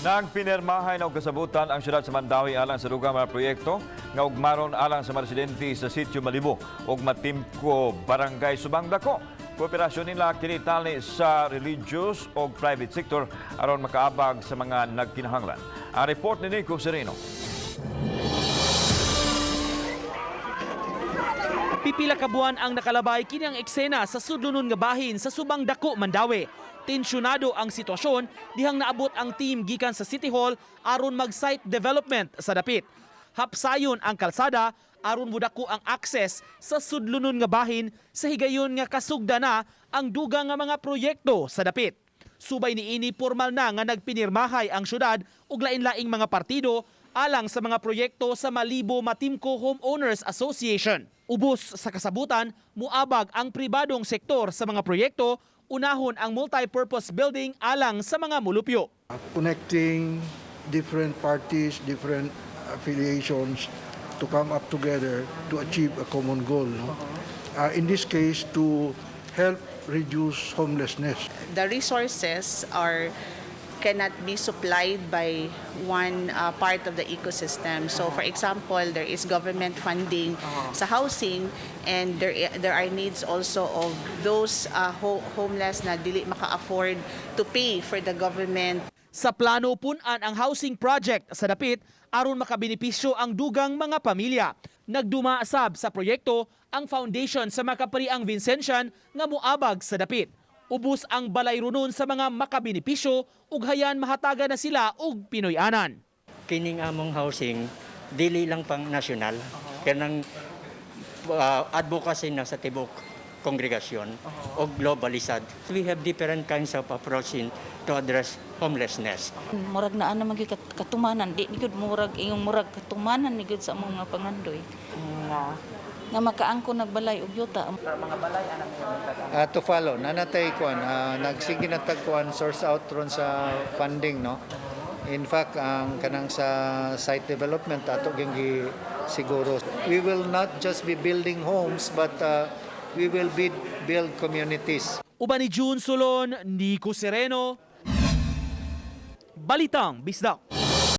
Nagpinirmahay na og kasabutan ang syudad sa Mandaue alang sa dugang mga proyekto nga ugmaron alang sa mga residente sa Sitio Malibo ug Matimco, Barangay Subang Dako. Kooperasyon nila kini tali sa religious o private sector aron makaabag sa mga nagkinahanglan. Ang report ni Nico Sereno. Pipila ka buwan ang nakalabay, kini ang eksena sa sudlonon nga bahin sa Subang Dako, Mandaue. Tensyonado ang sitwasyon dihang naabot ang team gikan sa City Hall aron mag-site development sa dapit. Hapsayon ang kalsada aron mudako ang access sa sudlonon nga bahin sa higayon nga kasugda na ang dugang nga mga proyekto sa dapit. Subay niini, formal na nga nagpinirmahay ang syudad ug lain-laing mga partido alang sa mga proyekto sa Malibo Matimco Homeowners Association. Ubos sa kasabutan, muabag ang pribadong sektor sa mga proyekto, unahon ang multi-purpose building alang sa mga mulupyo. Connecting different parties, different affiliations to come up together to achieve a common goal. No? In this case, to help reduce homelessness. The resources are cannot be supplied by one part of the ecosystem. So for example, there is government funding sa housing and there are needs also of those homeless na dili maka-afford to pay for the government. Sa plano, punan ang housing project sa dapit aron makabenepisyo ang dugang mga pamilya. Nagduma sab sa proyekto ang foundation sa Makapariang Vincentian nga muabag sa dapit. Ubos ang balayronon sa mga makabenepisyo ug hayan mahatagan na sila og Pinoy-anan. Kining among housing dili lang pang national, kanang advocacy na sa tibok kongregasyon o globally sad. We have different kinds of approach in to address homelessness. Murag naa naman gyud katumanan, di ni gyud murag iyong murag katumanan ni gyud sa among mga pangandoy. Nga makaangko nagbalay og yuta. To follow, naa na tay kuan, nagsige na tag kuan, source out ron sa funding, no. In fact, ang kanang sa site development ato gyud siguro. We will not just be building homes, but we will build communities. Uban ni June Solon, Nico Sereno, Balitang Bisdak.